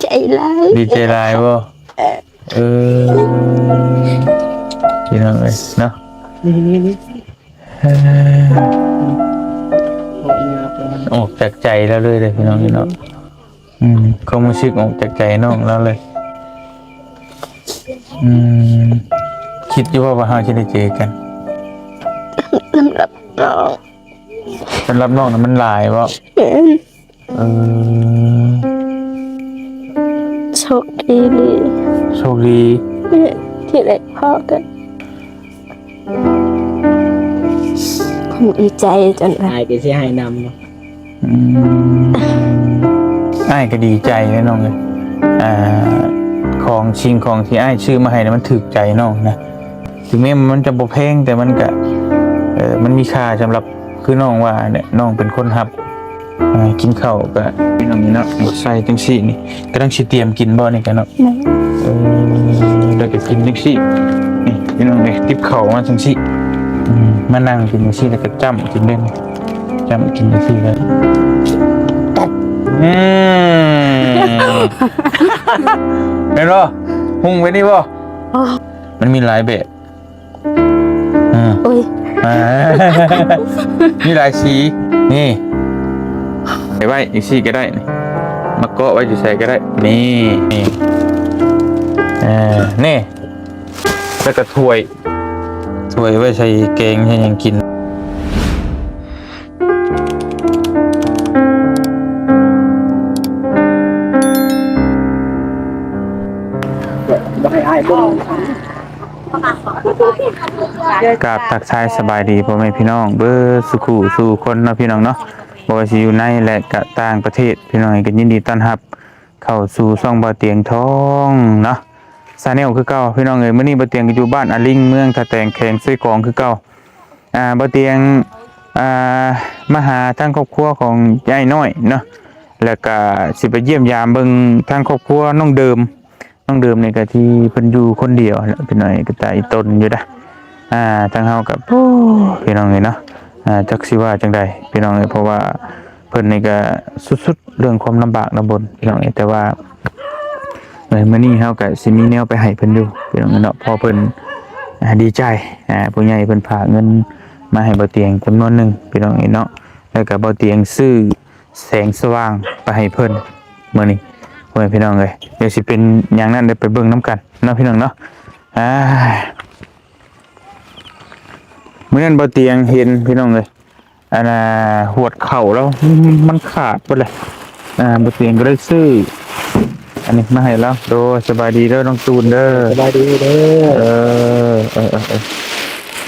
ໃຈຫຼາຍ ດີໃຈຫຼາຍບໍ່? ເອີ ພີ່ນ້ອງເອີຍເນາະ ນີ້ໆໆ ເອີ ອອກຈາກໃຈລາວເລີຍເດ້ ພີ່ນ້ອງເນາະ. ອືມ ຄວາມຮູ້ສຶກອອກຈາກໃຈນ້ອງລາວເລີຍ. ອືມ ຄິດຢູ່ບໍ່ວ່າເຮົາຊິໄດ້ເຈີກັນ? ສຳລັບນ້ອງ ສຳລັບນ້ອງນະມັນຫຼາຍບໍ່? ແມ່ນ. ເອີ ໂຊກດີ ໂຊກດີ ແມ່ນ ທີ່ໄດ້ພໍ້ກັນ. ຄົງດີໃຈຈົນວ່າ ອ້າຍກໍຊິໄຫ້ນຳ. ອືມ ອ້າຍກໍດີໃຈແຫຼະນ້ອງເອີຍ. ອ່າ ຂອງ ສິ່ງຂອງທີ່ອ້າຍຊື້ມາໃຫ້ນະ ມັນຖືກໃຈນ້ອງນະ. ເຖິງແມ່ນມັນຈະບໍ່ແພງ ແຕ່ມັນກະ ເອີ ມັນມີຄ່າສຳລັບ ຄືນ້ອງວ່າແຫຼະ ນ້ອງເປັນຄົນຮັບ. ອ່າ ກິນເຂົ້າກະ ພີ່ນ້ອງນີ້ເນາະ ໃສ່ຈັ່ງຊີ້ນີ້ ກຳລັງຊິຕຽມກິນບໍ່ນີ້ກະເນາະ? ແມ່ນ. ເອີ ແລ້ວກະກິນຈັ່ງຊີ້ ນີ້ ພີ່ນ້ອງເອີຍ ຕິບເຂົ້າມາຈັ່ງຊີ້ ອືມ ມານັ່ງກິນຈັ່ງຊີ້ ແລ້ວກະຈ້ຳກິນເລີຍ ຈ້ຳກິນຈັ່ງຊີ້ເລີຍ. ອືມ ແມ່ນບໍ່? ຫຸ່ງແບບນີ້ບໍ່? ອໍ ມັນມີຫຼາຍແບບ. ອືມ ໂອ້ຍ ອ່າ ມີຫຼາຍສີ ນີ້ ໄປໄວ້ຈັ່ງຊີ້ກໍໄດ້ ນີ້ ມາເກາະໄວ້ຢູ່ໃສກໍໄດ້ ນີ້ ນີ້ ເອີ ນີ້ ແລ້ວກໍຖ້ວຍ ຖ້ວຍໄວ້ໃສ່ແກງໃສ່ຫຍັງກິນ. ກາບທັກທາຍສະບາຍດີພໍ່ແມ່ພີ່ນ້ອງເບິດສູ່ຄູ່ສູ່ຄົນເນາະ ພີ່ນ້ອງເນາະ ບໍ່ວ່າຊິຢູ່ໃນ ແລະ ກະຕ່າງປະເທດ ພີ່ນ້ອງເອີຍ ກໍຍິນດີຕ້ອນຮັບເຂົ້າສູ່ຊ່ອງບ່າວຕຽງທອງເນາະ Channel ຄືເກົ່າ ພີ່ນ້ອງເອີຍ. ມື້ນີ້ບ່າວຕຽງກໍຢູ່ບ້ານອາລິງ ເມືອງທ່າແຕງ ແຂວງເຊກອງຄືເກົ່າ. ອ່າ ບ່າວຕຽງ ອ່າ ມາຫາທາງຄອບຄົວຂອງຍາຍນ້ອຍເນາະ ແລ້ວກະຊິໄປຢ້ຽມຢາມເບິ່ງທາງຄອບຄົວນ້ອງເດີມ. ນ້ອງເດີມນີ້ກະທີ່ເພິ່ນຢູ່ຄົນດຽວແຫຼະ ພີ່ນ້ອງເອີຍ ກະຕາອີ່ຕົນຢູ່ດາ. ອ່າ ທາງເຮົາກະ ໂອ້ ພີ່ນ້ອງເອີຍເນາະ ອ່າ ຈັກຊິວ່າຈັ່ງໃດ ພີ່ນ້ອງເອີຍ ເພາະວ່າເພິ່ນນີ້ກະສຸດໆ ເລື່ອງຄວາມລຳບາກລຳບົນ ພີ່ນ້ອງເອີຍ ແຕ່ວ່າ ເອີ ມື້ນີ້ເຮົາກະຊິມີແນວໄປໃຫ້ເພິ່ນຢູ່ ພີ່ນ້ອງເນາະ ເພາະເພິ່ນ ອ່າ ດີໃຈ ອ່າ ຜູ້ໃຫຍ່ເພິ່ນຝາກເງິນມາໃຫ້ບ່າວຕຽງຈຳນວນໜຶ່ງ ພີ່ນ້ອງເນາະ ແລ້ວກະບ່າວຕຽງຊື້ແສງສະຫວ່າງໄປໃຫ້ເພິ່ນມື້ນີ້ ພໍ່ແມ່ພີ່ນ້ອງເອີຍ. ດຽວຊິເປັນຫຍັງນັ້ນ ດຽວໄປເບິ່ງນຳກັນເນາະ ພີ່ນ້ອງເນາະ. ອ່າ ມື້ນັ້ນບ່າວຕຽງເຫັນ ພີ່ນ້ອງເອີຍ ອັນນ່າ ຫວດເຂົ້າແລ້ວ ມັນຂາດເບິດແຫຼະ. ອ່າ ບ່າວຕຽງກໍໄດ້ຊື້ອັນນີ້ມາໃຫ້ລາວ. ໂດຍ ສະບາຍດີເດີນ້ອງຕູນເດີ. ສະບາຍດີເດີ. ເອີ ເອີ ເອີ ເອີ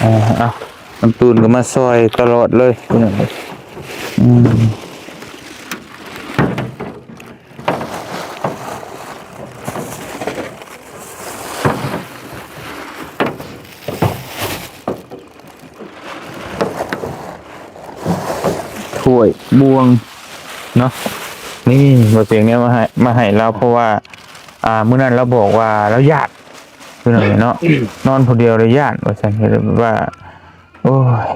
ອ່າ ເອົາ ນ້ອງຕູນກໍມາຊ່ອຍຕະຫຼອດເລີຍ ພີ່ນ້ອງເອີຍ. ອືມ ຖ້ວຍບ່ວງເນາະ ນີ້ ບ່າວຕຽງເອົາມາໃຫ້ ມາໃຫ້ລາວ ເພາະວ່າ ອ່າ ມື້ນັ້ນລາວບອກວ່າລາວຢ້ານ ພີ່ນ້ອງເນາະ ນອນຜູ້ດຽວລະຢ້ານວ່າຊັ້ນ ແບບວ່າ ໂອ້ຍ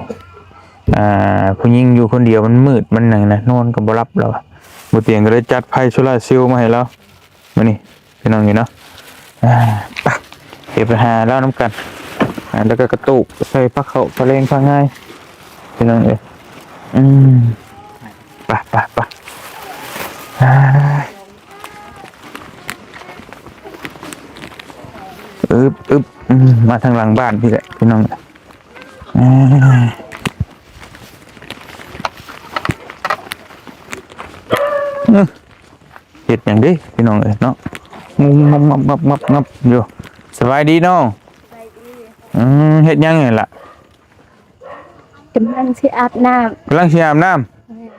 ອ່າ ຜູ້ຍິງຢູ່ຄົນດຽວມັນມືດ ມັນຫຍັງນະ ນອນກໍບໍ່ຫຼັບແລ້ວ. ບ່າວຕຽງກໍເລີຍຈັດໄຟໂຊລາເຊວມາໃຫ້ລາວ ມື້ນີ້ ພີ່ນ້ອງເອີຍເນາະ. ອ່າ ໄປ ດຽວໄປຫາລາວນຳກັນ ອ່າ ແລ້ວກໍກະຕຸກໃສ່ພາເຂົ້າພາແລງພາງ່າຍ ພີ່ນ້ອງເອີຍ. ອືມ ໄປ ໄປ ໄປ ອ່າ ອຶບ ອຶບ ອືມ ມາທາງຫຼັງບ້ານພີ້ແຫຼະ ພີ່ນ້ອງ. ອ່າ ອືມ ເຮັດຫຍັງເດ້ພີ່ນ້ອງເອີຍເນາະ ງຸ່ມງຳງຳງຳງຳຢູ່. ສະບາຍດີນ້ອງ. ສະບາຍດີ. ອືມ ເຮັດຫຍັງນີ້ລະ? ກຳລັງຊິອາບນ້ຳ. ກຳລັງຊິອາບນ້ຳ. ແມ່ນ.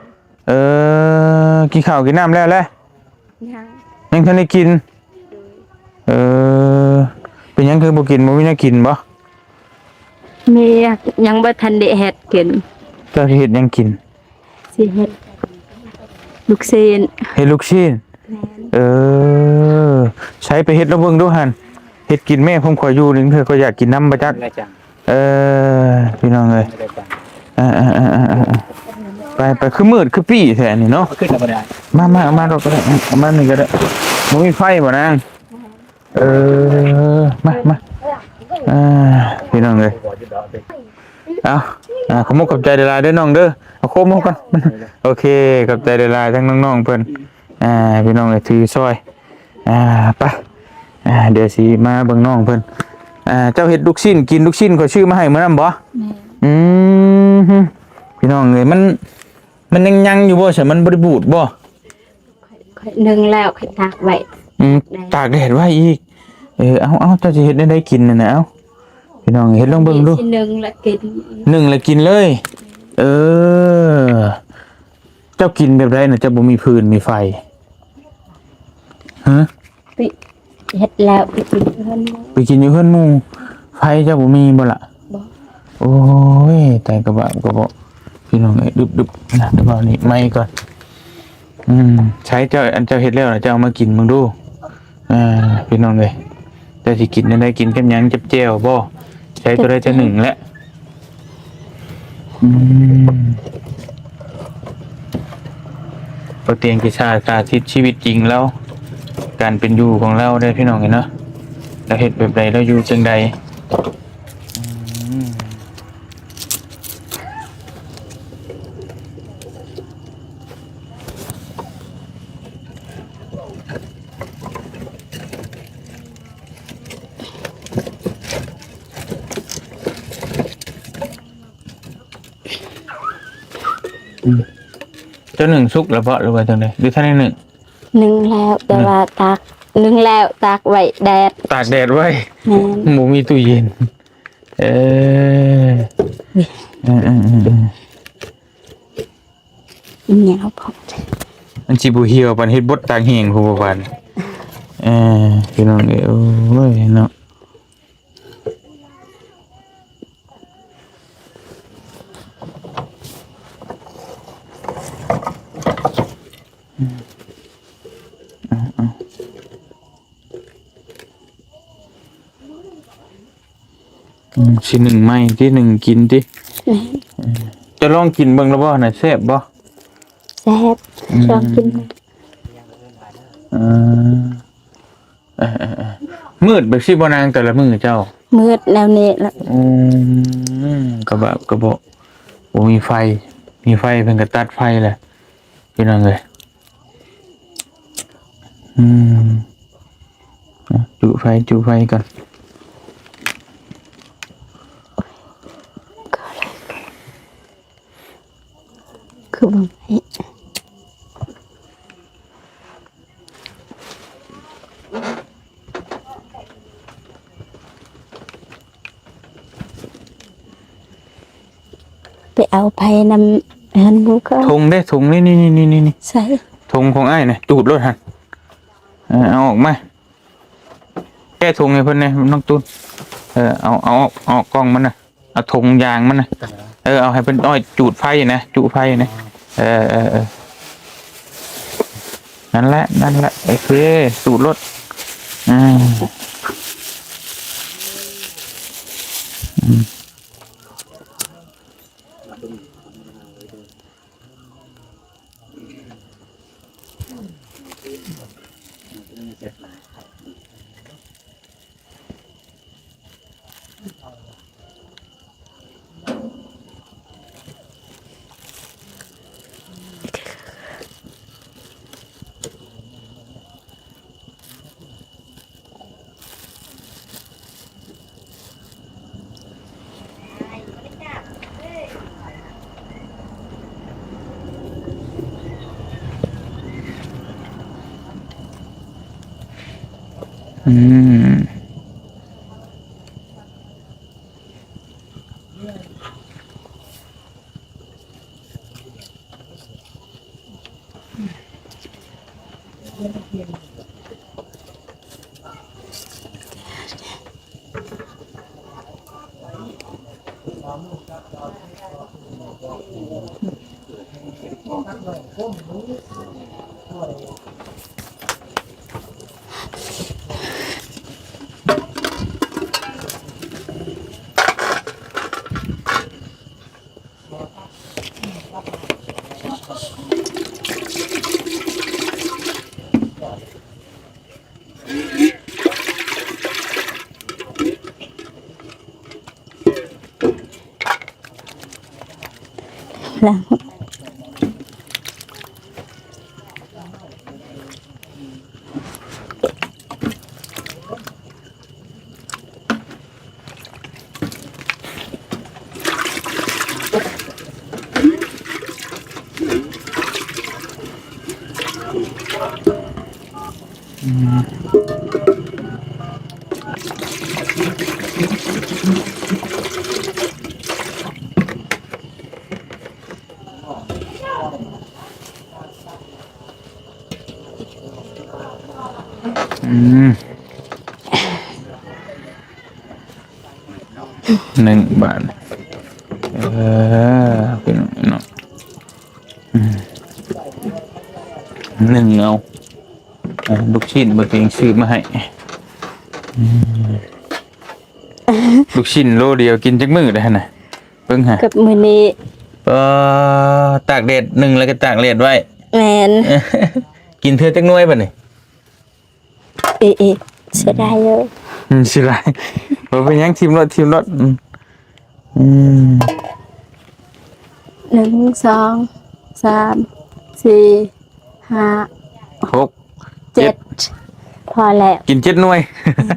ເອີ ກິນເຂົ້າກິນນ້ຳແລ້ວແຫຼະ? ຍັງ. ຍັງທັນໄດ້ກິນ? ໂດຍ. ເອີ ເປັນຫຍັງຄືບໍ່ກິນ ບໍ່ມີແນວກິນບໍ່? ມີ ຍັງບໍ່ທັນໄດ້ເຮັດກິນ. ເຈົ້າຊິເຮັດຫຍັງກິນ? ຊິເຮັດລູກຊີ້ນ. ເຮັດລູກຊີ້ນ? ແມ່ນ. ເອີ ໃສໄປເຮັດລອງເບິ່ງດູຫັ້ນ ເຮັດກິນແມ່ ພວມຂ້ອຍຢູ່ນີ້ ເທື່ອຂ້ອຍຢາກກິນນຳບໍ່ຈັກ. ເອີ ພີ່ນ້ອງເອີຍ ເອີ ເອີ ເອີ ເອີ ໄປ ໄປ ຄືມືດຄືປີ້ແທ້ນີ້ເນາະ. ຂຶ້ນແລ້ວບໍ່ໄດ້. ມາ ມາ ເອົາມາດອກກໍໄດ້ ເອົາມານີ້ກໍໄດ້. ບໍ່ມີໄຟບໍ່ນາງ? ເອີ ມາ ມາ ອ່າ ພີ່ນ້ອງເອີຍ ເອົາ ອ່າ ຂອບມຸກຂອບໃຈຫຼາຍໆເດີນ້ອງເດີ. ເອົາໂຄມມາກ່ອນ. ໂອເຄ ຂອບໃຈຫຼາຍໆທັງນ້ອງໆເພິ່ນ ອ່າ ພີ່ນ້ອງເອີຍ ຖືຊ່ອຍ ອ່າ ໄປ ອ່າ ດຽວຊິມາເບິ່ງນ້ອງເພິ່ນ. ອ່າ ເຈົ້າເຮັດລູກຊີ້ນກິນ ລູກຊີ້ນຂ້ອຍຊື້ມາໃຫ້ມື້ນັ້ນບໍ່? ແມ່ນ. ອືມ ພີ່ນ້ອງເອີຍ ມັນ ມັນຍັງ ຍັງຢູ່ບໍ່ ຊັ້ນມັນບໍ່ໄດ້ບູດບໍ່? ຂ້ອຍ ຂ້ອຍໜຶ້ງແລ້ວ ຂ້ອຍຕາກໄວ້. ອືມ ຕາກແດດໄວ້ອີກ. ເອີ ເອົາ ເອົາ ເຈົ້າຊິເຮັດແນວໃດກິນນັ້ນນະ? ເອົາ ພີ່ນ້ອງເຮັດລອງເບິ່ງດູ. ຊິໜຶ້ງແລ້ວກິນ ໜຶ້ງແລ້ວກິນເລີຍ. ເອີ ເຈົ້າກິນແບບໃດນະ ເຈົ້າບໍ່ມີຟືນມີໄຟ? ຮະ? ໄປເຮັດແລ້ວໄປກິນຢູ່ເຮືອນໝູ່. ໄປກິນຢູ່ເຮືອນໝູ່. ໄຟເຈົ້າບໍ່ມີບໍ່ລະ? ບໍ່. ໂອ້ຍ ຕາຍກະບາບກະເບາະ ພີ່ນ້ອງເອີຍ. ດຶບໆ ນະ ດຽວເອົານີ້ໄມ້ກ່ອນ. ອືມ ໃຊ້ເຈົ້າ ອັນເຈົ້າເຮັດແລ້ວນະ ເຈົ້າເອົາມາກິນເບິ່ງດູ. ອ່າ ພີ່ນ້ອງເອີຍ ເຈົ້າຊິກິນແນວໃດ? ກິນກັບຫຍັງ? ກັບແຈ່ວບໍ່? ໃຊ້ໂຕໃດໂຕໜຶ່ງແຫຼະ. ອືມ ບໍ່ຕຽງກິຊາ ສາທິດຊີວິດຈິງລາວ ການເປັນຢູ່ຂອງລາວເດ້ ພີ່ນ້ອງເອີຍເນາະ. ລາວເຮັດແບບໃດ ລາວຢູ່ຈັ່ງໃດ? ອືມ ອືມ ເຈົ້າໜຶ້ງສຸກແລ້ວບໍ່ ຫຼືວ່າຈັ່ງໃດ ຫຼືທັນໄດ້ໜຶ້ງ? ໜຶ້ງແລ້ວ ແຕ່ວ່າຕາກ ໜຶ້ງແລ້ວຕາກໄວ້ແດດ ຕາກແດດໄວ້. ແມ່ນ. ບໍ່ມີຕູ້ເຢັນ. ເອີ ເອີໆໆໆ ຍາວພໍ ມັນຊິບໍ່ຫ່ຽວປານເຮັດບົດຕາກແຫ້ງພຸ້ນບໍ່ປານ. ເອີ ພີ່ນ້ອງເອີຍ ໂອ້ຍເນາະ. ອືມ ເອົາໆ ອືມ ຊິໜຶ້ງໃໝ່ຕິ ໜຶ້ງກິນຕິ. ແມ່ນ. ເອີ ເຈົ້າລອງກິນເບິ່ງແລ້ວບໍ່ນະ ແຊບບໍ່? ແຊບ. ອືມ ລອງກິນ. ເອີ ເອີໆໆ ມືດແບບຊີ້ບໍ່ນາງ ແຕ່ລະມື້ເຈົ້າ? ມືດແນວນີ້ລະ. ອືມ ກະບາບກະເບາະ ບໍ່ມີໄຟ ມີໄຟເພິ່ນກະຕັດໄຟແຫຼະ ພີ່ນ້ອງເອີຍ. ອືມ ຈຸໄຟ ຈຸໄຟກ່ອນ. ຄືບໍ່ໄດ້ ໄປເອົາໄຟນຳເຮືອນໝູ່ເຂົາ. ຖົງເດ້ ຖົງນີ້ ນີ້ໆໆ ໃສ? ຖົງຂອງອ້າຍນະ ຈູດໂລດຫັ້ນ. ເອີ ເອົາອອກມາ ແກະຖົງໃຫ້ເພິ່ນແດ່ ນ້ອງຕູນ. ເອີ ເອົາ ເອົາອອກ ເອົາອອກກ່ອງມັນນະ. ເອົາຖົງຢາງມັນນະ ເອີ ເອົາໃຫ້ເພິ່ນອ້ອຍຈູດໄຟນະ ຈຸໄຟນະ. ເອີ ເອີ ເອີ ນັ້ນແຫຼະ ນັ້ນແຫຼະ ໂອເຄ ສູດໂລດ. ອືມ ອືມ. ອືມ. ອືມ ເ ລ້າງ. ອືມ ໜຶ່ງບາດ ເອີ ພີ່ນ້ອງເນາະ ອືມ ໜຶ່ງເອົາ ເອີ ລູກຊີ້ນບໍ່ຕົວເອງຊື້ມາໃຫ້ ອືມ ລູກຊີ້ນໂລດຽວກິນຈັກມື້ໄດ້ຫັ້ນນະ? ເບິ່ງຫາ ກັບມື້ນີ້ ເອີ ຕາກແດດ ໜຶ່ງແລ້ວກໍຕາກແດດໄວ້ ແມ່ນ ກິນເທື່ອຈັກໜ່ວຍບັດນີ້? ເອ ເອ ເສຍດາຍເດີ ອືມ ເສຍດາຍ ບໍ່ເປັນຫຍັງ ຖິ້ມໂລດ ຖິ້ມໂລດ ອືມ ອືມ ໜຶ່ງ ສອງ ສາມ ສີ່ ຫ້າ ຫົກ ເຈັດ ເຈັດ ພໍແລ້ວ ກິນເຈັດໜ່ວຍ ອືມ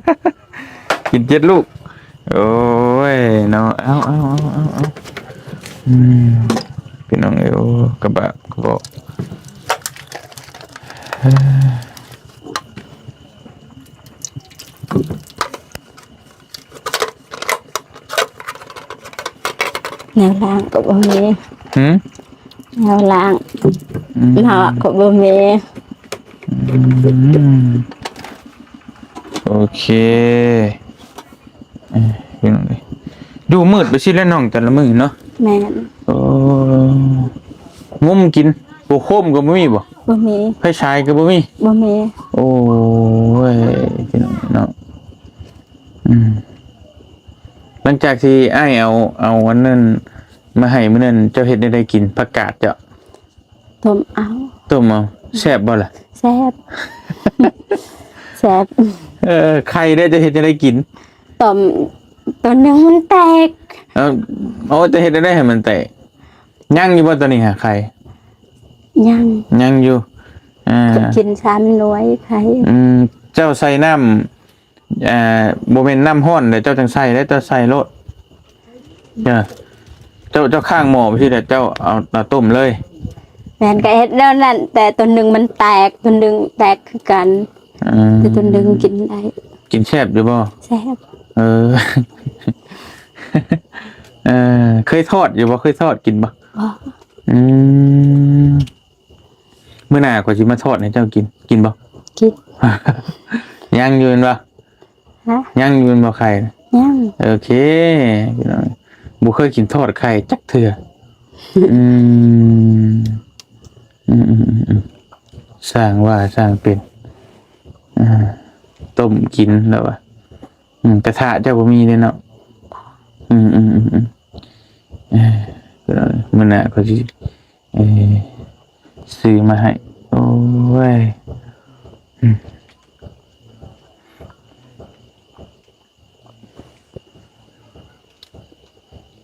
ກິນເຈັດລູກ ໂອ້ຍເນາະ ເອົາ ເອົາ ອືມ ພີ່ນ້ອງເອີຍ ໂອ້ ກະບາກະເບາະ ແນວລ້າງກໍບໍ່ມີ ຫືມ ແນວລ້າງ ອືມ ເນາະ ກໍບໍ່ມີ ອືມ ໂອເຄ ເອີ ພີ່ນ້ອງເອີຍ ຢູ່ມືດໄປຊີ້ແຫຼະນ້ອງ ແຕ່ລະມື້ເນາະ ແມ່ນ ໂອ້ ງຸ້ມກິນ ໂອ້ ໂຄມກໍບໍ່ມີບໍ່? ບໍ່ມີ ໄຟສາຍກໍບໍ່ມີ? ບໍ່ມີ ໂອ້ຍ ພີ່ນ້ອງເນາະ ອືມ ຫຼັງຈາກທີ່ອ້າຍເອົາ ເອົາອັນນັ້ນມາໃຫ້ມື້ນັ້ນ ເຈົ້າເຮັດແນວໃດກິນ? ຜັກກາດເຈົ້າ ຕົ້ມເອົາ ຕົ້ມເອົາ ແຊບບໍ່ລະ? ແຊບ ແຊບ ເອີ ໄຂ່ເດ້ ເຈົ້າເຮັດແນວໃດກິນ? ຕົ້ມ ຕົວໜຶ່ງມັນແຕກ ເອີ ໂອ້ ເຈົ້າເຮັດແນວໃດໃຫ້ມັນແຕກ? ຍັງຢູ່ບໍ່ຕອນນີ້ຫາໄຂ່? ຍັງ ຍັງຢູ່ ອ່າ ກິນສາມໜ່ວຍໄຂ່ ອືມ ເຈົ້າໃສ່ນ້ຳ ອ່າ ບໍ່ແມ່ນນ້ຳຮ້ອນເດ້ ເຈົ້າຈັ່ງໃສ່ເດ້ ເຈົ້າໃສ່ໂລດ ເຈົ້າ ເຈົ້າຄ້າງໝໍ້ໄປຊີ້ແຫຼະ ເຈົ້າເອົາ ເອົາຕົ້ມເລີຍ ແມ່ນ ກໍເຮັດແນວນັ້ນ ແຕ່ຕົວໜຶ່ງມັນແຕກ ຕົວໜຶ່ງແຕກຄືກັນ ອືມ ແຕ່ຕົວໜຶ່ງກິນໄດ້ ກິນແຊບຢູ່ບໍ່? ແຊບ ເອີ ເອີ ເຄີຍທອດຢູ່ບໍ່? ເຄີຍທອດກິນບໍ່? ບໍ່ ອືມ ມື້ໜ້າຂ້ອຍຊິມາທອດໃຫ້ເຈົ້າກິນ ກິນບໍ່? ກິນ ຍັງຢູ່ແມ່ນບໍ່? ຮະ? ຍັງຢູ່ແມ່ນບໍ່ໄຂ່? ຍັງ ໂອເຄ ພີ່ນ້ອງ ບໍ່ເຄີຍກິນທອດໄຂ່ຈັກເທື່ອ ອືມ ອືມໆໆໆ ຊ່າງວ່າຊ່າງເປັນ ອ່າ ຕົ້ມກິນແລ້ວວ່າ ອືມ ກະທະເຈົ້າບໍ່ມີເດ້ເນາະ ອືມໆໆໆ ເອີ ມື້ໜ້າຂ້ອຍຊິ ເອີ ຊື້ມາໃຫ້ ໂອ້ຍ ອືມ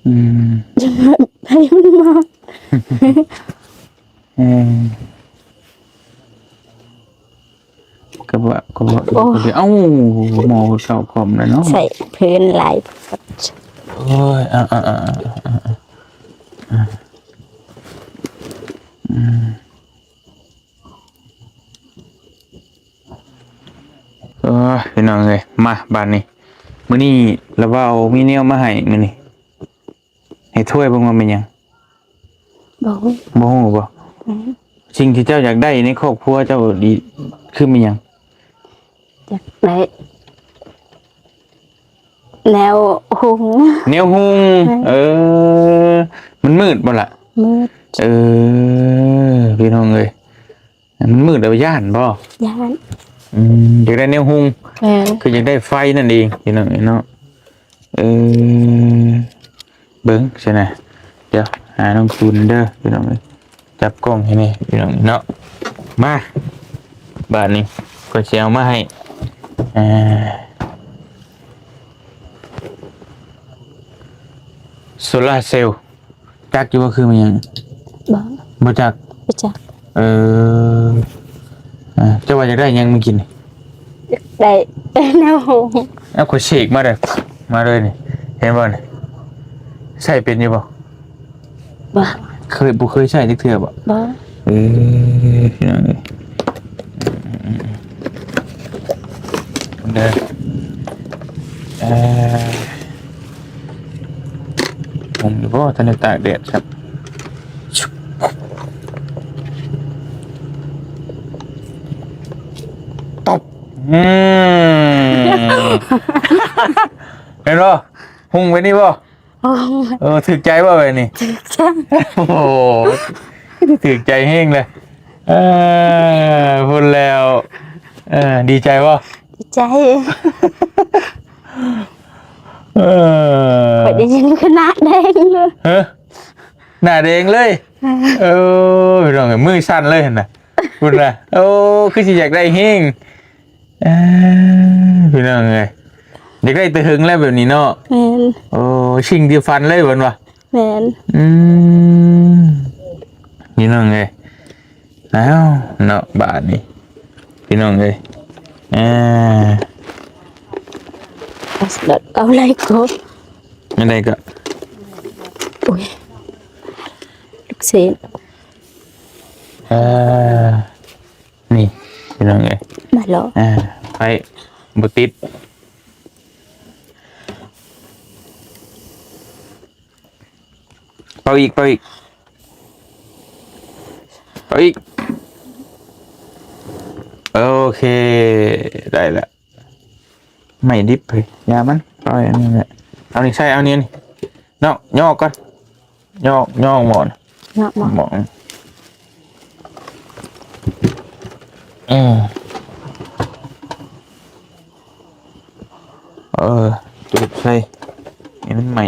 ອືມ ໃຫ້ມັນມາ ເອີ ກະບະ ກະບະ ໂອ້ ເອົ້າ ໝໍ້ເຂົ້າຄອມແລ້ວເນາະ ໃສ່ພື້ນຫຼາຍໂພດ ໂອ້ຍ ອ່າ ອ່າ ອ່າ ອ່າ ອ່າ ອືມ ເອີ ພີ່ນ້ອງເອີຍ ມາບາດນີ້ ມື້ນີ້ລາວເວົ້າມີແນວມາໃຫ້ມື້ນີ້ ໃຫ້ຖ້ວຍເບິ່ງວ່າແມ່ນຫຍັງ? ບໍ່ຮູ້ ບໍ່ຮູ້ບໍ່? ແມ່ນ ສິ່ງທີ່ເຈົ້າຢາກໄດ້ໃນຄອບຄົວເຈົ້າດີຄືແມ່ນຫຍັງ? ຢາກໄດ້ແນວຫຸ່ງ ແນວຫຸ່ງ ແມ່ນ ເອີ ມັນມືດບໍ່ລະ? ມືດ ເອີ ພີ່ນ້ອງເອີຍ ມັນມືດແລ້ວຢ້ານບໍ່? ຢ້ານ ອືມ ຢາກໄດ້ແນວຫຸ່ງ ແມ່ນ ຄືຢາກໄດ້ໄຟນັ້ນເອງ ພີ່ນ້ອງເອີຍເນາະ ເອີ ເບິ່ງຊັ້ນນະ ດຽວຫານ້ອງຕູນເດີພີ່ນ້ອງເອີຍ ຈັບກ້ອງໃຫ້ແດ່ພີ່ນ້ອງເນາະ ມາ ບາດນີ້ຂ້ອຍຊິເອົາມາໃຫ້ ອ່າ ໂຊລາເຊວ ຈັກຢູ່ບໍ່ຄືແມ່ນຫຍັງ? ບໍ່ຈັກ ບໍ່ຈັກ. ເອີ ອ່າ ເຈົ້າວ່າຢາກໄດ້ຫຍັງມື້ກີ້ນີ້? ຢາກໄດ້ແນວຫຸງ. ເອົາ ຂ້ອຍເສກມາເດີ້ ມາເລີຍນີ້ ເຫັນບໍ່ນີ້? ໃຊ້ເປັນຢູ່ບໍ່? ບໍ່ ເຄີຍ ບໍ່ເຄີຍໃຊ້ຈັກເທື່ອບໍ່? ບໍ່. ເອີ ພີ່ນ້ອງເອີຍ ເດີ ເອີ ຫົງຢູ່ບໍ່? ທັນໄດ້ຕາກແດດຄັບ. ຕອບ ອືມ ເຫັນບໍ່? ຫຸງແບບນີ້ບໍ່? ໂອ້ ເອີ ຖືກໃຈບໍ່ແບບນີ້? ຖືກໃຈ. ໂອ້ໂຫ ຖືກໃຈແຮງເລີຍ. ເອີ ພຸ້ນແລ້ວ ເອີ ດີໃຈບໍ່? ດີໃຈ. ເອີ ຂ້ອຍໄດ້ຍິນຂະໜາດແດງເລີຍ. ຮະ? ໜ້າແດງເລີຍ. ເອີ ພີ່ນ້ອງເອີຍ ມືສັ່ນເລີຍຫັ້ນນະ ພຸ້ນນະ. ໂອ້ ຄືຊິຢາກໄດ້ແຮງ. ເອີ ພີ່ນ້ອງເອີຍ ຢາກໄດ້ແຕ່ເຖິງແລ້ວແບບນີ້ເນາະ. ແມ່ນ. ໂອ້ ສິ່ງທີ່ຝັນເລີຍເພິ່ນວ່າ. ແມ່ນ. ອືມ ພີ່ນ້ອງເອີຍ ອ້າວເນາະ ບາດນີ້ ພີ່ນ້ອງເອີຍ ອ່າ ເອົາໄລ່ກໍ ອັນໃດກໍ ໂອ້ຍ ລູກເຊນ ອ່າ ນີ້ ພີ່ນ້ອງເອີຍ ມາລອງ ອ່າ ໄຟບໍ່ຕິດ. ເປົ່າອີກ ເປົ່າອີກ ເປົ່າອີກ. ໂອເຄ ໄດ້ລະ. ໄມ້ດິບເຮີ້ຍ ຢ່າມັນ ເອົາອັນນີ້ແຫຼະ. ເອົານີ້ໃສ່ ເອົານີ້ ນີ້ ເນາະ ຍໍກ່ອນ. ຍໍ ຍໍໝໍນ ຍໍໝໍ ໝໍ ເອີ ເອີ ຈູດໃສ່ໃຫ້ມັນໄໝ້.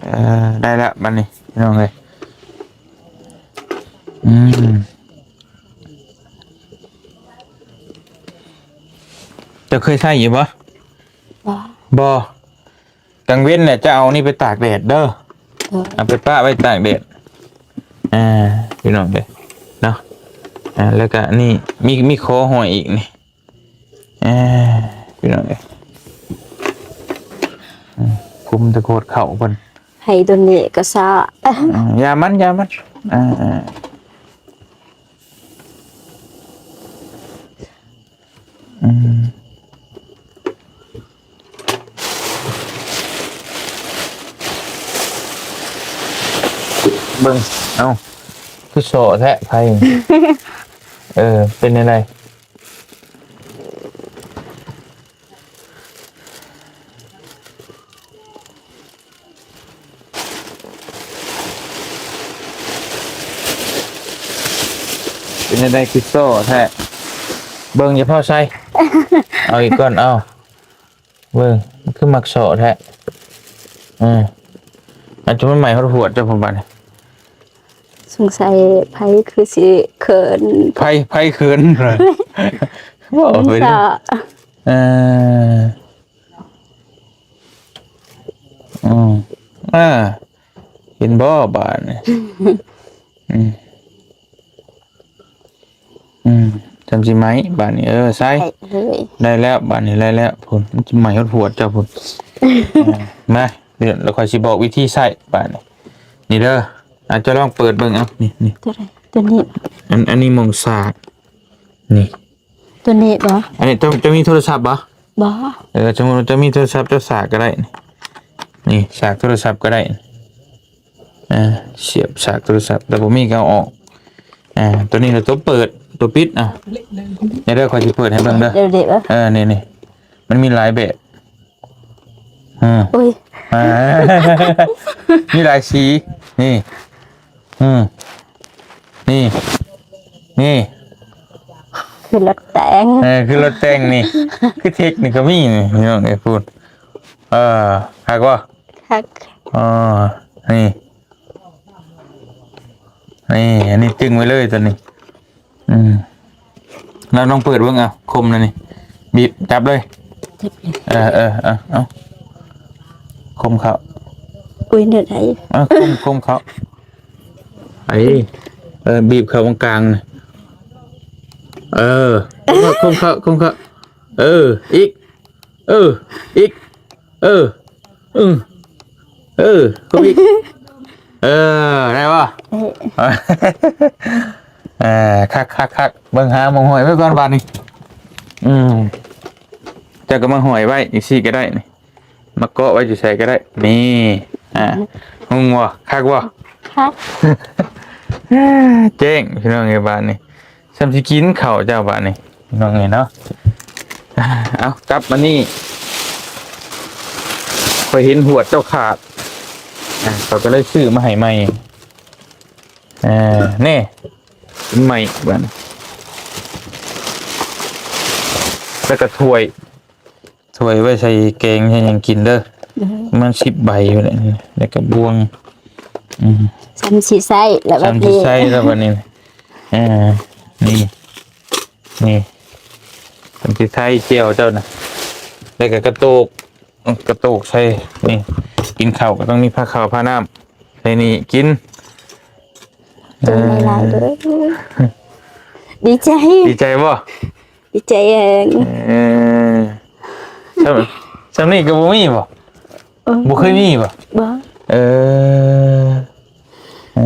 ເອີ ໄດ້ລະບັດນີ້ ພີ່ນ້ອງເອີຍ. ອືມ ເຈົ້າເຄີຍໃຊ້ຢູ່ບໍ່? ບໍ່ ບໍ່. ກາງເວັນແຫຼະ ຈະເອົານີ້ໄປຕາກແດດເດີ. ເອີ ເອົາໄປປະໄວ້ຕາກແດດ. ອ່າ ພີ່ນ້ອງເອີຍເນາະ. ອ່າ ແລ້ວກະນີ້ ມີ ມີຄໍຫ້ອຍອີກນີ້. ອ່າ ພີ່ນ້ອງເອີຍ ອືມ ຄຸມແຕ່ໂຄດເຂົ້າເພິ່ນ ໃຫ້ຕົວນີ້ກໍຊະ. ອ່າ ຢ່າມັນ ຢ່າມັນ. ອ່າ ອ່າ ອືມ ເບິ່ງ ເອົ້າ ຄືສໍ້ແທ້ໄພ. ເອີ ເປັນແນວໃດ? ເປັນຈັ່ງໃດຄືສໍ້ແທ້? ເບິ່ງຢ່າຟ້າວໃສ່ ເອົາອີກກ່ອນ ເອົາ ເບິ່ງ ມັນຄືມັກສໍ້ແທ້. ເອີ ອາດຈະມັນໄໝ້ຮອດຫົວເຈົ້າພຸ້ນບາດນີ້. ສົງໄສໃຜຄືຊິເຂີນ ໃຜ ໃຜເຂີນ ເວົ້າໄປເດີ. ເອີ ອືມ ອ່າ ເຫັນບໍ່ບາດນີ້? ອືມ ອືມ ຈຳຊິໄໝ້ບາດນີ້. ເອີ ໃສ່ ໄດ້ເລີຍ ໄດ້ແລ້ວບາດນີ້ ໄດ້ແລ້ວພຸ້ນ. ມັນຊິໄໝ້ຮອດຫົວເຈົ້າພຸ້ນ. ເອີ ມາ ດຽວຂ້ອຍຊິບອກວິທີໃຊ້ບາດນີ້. ນີ້ເດີ ອາດຈະລອງເປີດເບິ່ງ. ເອົາ ນີ້ ນີ້ ຕົວໃດ? ຕົວນີ້ ອັນ ອັນນີ້ໝ່ອງສາກ ນີ້ ຕົວນີ້ບໍ່? ອັນນີ້ເຈົ້າ ເຈົ້າມີໂທລະສັບບໍ່? ບໍ່. ເອີ ສົມມຸດວ່າເຈົ້າມີໂທລະສັບ ເຈົ້າສາກກໍໄດ້ ນີ້ ສາກໂທລະສັບກໍໄດ້. ອ່າ ສຽບສາກໂທລະສັບ ແຕ່ບໍ່ມີກໍເອົາອອກ. ອ່າ ຕົວນີ້ລະຕົວເປີດ ຕົວປິດ. ອ່າ ດຽວເດີ ຂ້ອຍຊິເປີດໃຫ້ເບິ່ງເດີ. ເອີ ນີ້ໆ ມັນມີຫຼາຍແບບ. ອືມ ອຸ້ຍ ອ່າ ມີຫຼາຍສີ ນີ້ ອືມ ນີ້ ນີ້ ຄືລົດແຕ່ງ ເອີ ຄືລົດແຕ່ງນີ້ ຄືເທັກນີ້ກໍມີນີ້ ພີ່ນ້ອງເອີຍ ພຸ້ນ. ເອີ ຄັກບໍ່? ຄັກ. ອໍ ນີ້ ນີ້ ອັນນີ້ຕຶງໄວ້ເລີຍຕົວນີ້. ອືມ ລອງ ລອງເປີດເບິ່ງ. ເອົາ ຄົມແນວນີ້ ບີບ ຈັບເລີຍ ຈັບເລີຍ. ເອີ ເອີ ເອົາ ເອົາ ຄົມເຂົ້າ. ອຸ້ຍ ແນວໃດ? ເອົາ ຄົມ ຄົມເຂົ້າ. ໄປ ເອີ ບີບເຂົ້າກາງໆ ເອີ ຄົງເຂົ້າ ຄົງເຂົ້າ ຄົງເຂົ້າ ເອີ ອີກ ເອີ ອີກ ເອີ ອື ເອີ ຄົງອີກ ເອີ ໄດ້ບໍ່? ເອີ ເອີ ຄັກໆໆ ເບິ່ງຫາໝ່ອງຫ້ອຍໄວ້ກ່ອນບາດນີ້ ອືມ ເຈົ້າກໍມາຫ້ອຍໄວ້ຈັ່ງຊີ້ກໍໄດ້ນີ້ ມາເກາະໄວ້ຢູ່ໃສກໍໄດ້ ນີ້ ອ່າ ຮຸ່ງບໍ່? ຄັກບໍ່? ຄັກ ແຈ້ງ ພີ່ນ້ອງເອີຍ ບາດນີ້ ຊ່ຳຊິກິນເຂົ້າເຈົ້າບາດນີ້ ພີ່ນ້ອງເອີຍເນາະ ເອົາ ກັບມານີ້ ຂ້ອຍເຫັນຫວດເຈົ້າຂາດ ອ່າ ຂ້ອຍກໍເລີຍຊື້ມາໃຫ້ໃໝ່ ອ່າ ແນ່ ໃໝ່ບາດນີ້ ແລ້ວກໍຖ້ວຍ ຖ້ວຍໄວ້ໃສ່ແກງໃສ່ຫຍັງກິນເດີ ໂດຍ ປະມານສິບໃບພຸ້ນແຫຼະ ແລ້ວກໍບ່ວງ ອືມ ຊ່ຳຊິໃຊ້ແລ້ວ ຊ່ຳຊິໃຊ້ແລ້ວບັດນີ້ ເອີ ນີ້ ນີ້ ຊ່ຳຊິໃຊ້ແຈ່ວເຈົ້ານະ ແລ້ວກໍກະໂຕກ ກະໂຕກໃສ່ ນີ້ ກິນເຂົ້າກໍຕ້ອງມີພາເຂົ້າພານ້ຳໃສ່ນີ້ກິນ ເອີ ເອີ ດີໃຈ ດີໃຈບໍ່? ດີໃຈແຮງ ເອີ ຊ່ຳ ຊ່ຳນີ້ກໍບໍ່ມີບໍ່? ເອີ ບໍ່ເຄີຍມີບໍ່? ບໍ່ ເອີ ເອີ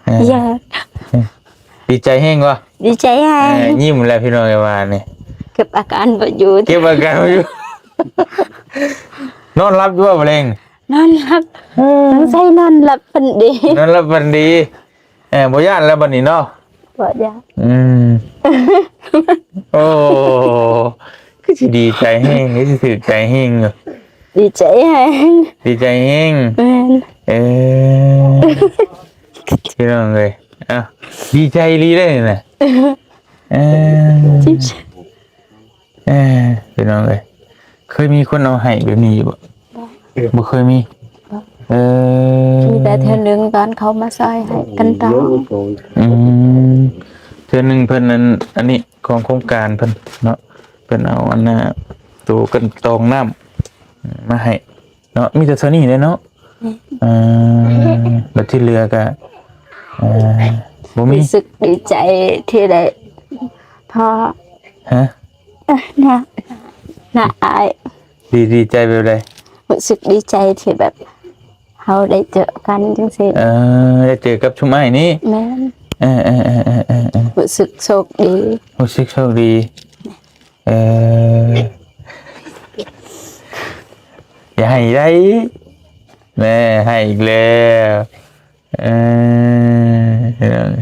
ເອີ ຢ້ານ ດີໃຈແຮງບໍ່? ດີໃຈແຮງ ເອີ ຍິ້ມແລ້ວພີ່ນ້ອງເອີຍວ່ານີ້ ເກັບອາການບໍ່ຢູ່ ເກັບອາການບໍ່ຢູ່ ນອນຫຼັບຢູ່ບໍ່ມື້ແລງ? ນອນຫຼັບ ເອີ ຕ້ອງໃສ່ນອນຫຼັບຝັນດີ ນອນຫຼັບຝັນດີ ເອີ ບໍ່ຢ້ານແລ້ວບັດນີ້ເນາະ ບໍ່ຢ້ານ ອືມ ໂອ້ ຄືຊິດີໃຈແຮງ ຄືຊິຖືກໃຈແຮງຢູ່ ດີໃຈແຮງ ດີໃຈແຮງ ແມ່ນ ເອີ ພີ່ນ້ອງເອີຍ ເອົ້າ ດີໃຈອີ່ຫຼີເດ້ນີ້ນະ ເອີ ດີໃຈ ເອີ ພີ່ນ້ອງເອີຍ ເຄີຍມີຄົນເອົາໃຫ້ແບບນີ້ຢູ່ບໍ່? ບໍ່ ບໍ່ເຄີຍມີ ບໍ່ ເອີ ມີແຕ່ເທື່ອໜຶ່ງຕອນເຂົາມາຊ່ອຍໃຫ້ກັນຕອງ ອືມ ເທື່ອໜຶ່ງເພິ່ນນັ້ນ ອັນນີ້ຂອງໂຄງການເພິ່ນເນາະ ເພິ່ນເອົາອັນນ່າ ໂຕກັນຕອງນ້ຳມາໃຫ້ ເນາະ ມີແຕ່ເທົ່ານີ້ແຫຼະເນາະ ແມ່ນ ເອີ ບັດທີ່ເຫຼືອກະ ເອີ ບໍ່ມີ ຮູ້ສຶກດີໃຈທີ່ໄດ້ພໍ້ ຮະ? ເອີ ໜ້າ ໜ້າອາຍ ດີ ດີໃຈແບບໃດ? ຮູ້ສຶກດີໃຈທີ່ແບບເຮົາໄດ້ເຈີກັນຈັ່ງຊີ້ ເອີ ໄດ້ເຈີກັບຊຸມອ້າຍນີ້ ແມ່ນ ເອີ ເອີ ຮູ້ສຶກໂຊກດີ ຮູ້ສຶກໂຊກດີ ເອີ ຢ່າໄຫ້ໄດ້ ແມ່ໃຫ້ອີກແລ້ວ ເອີ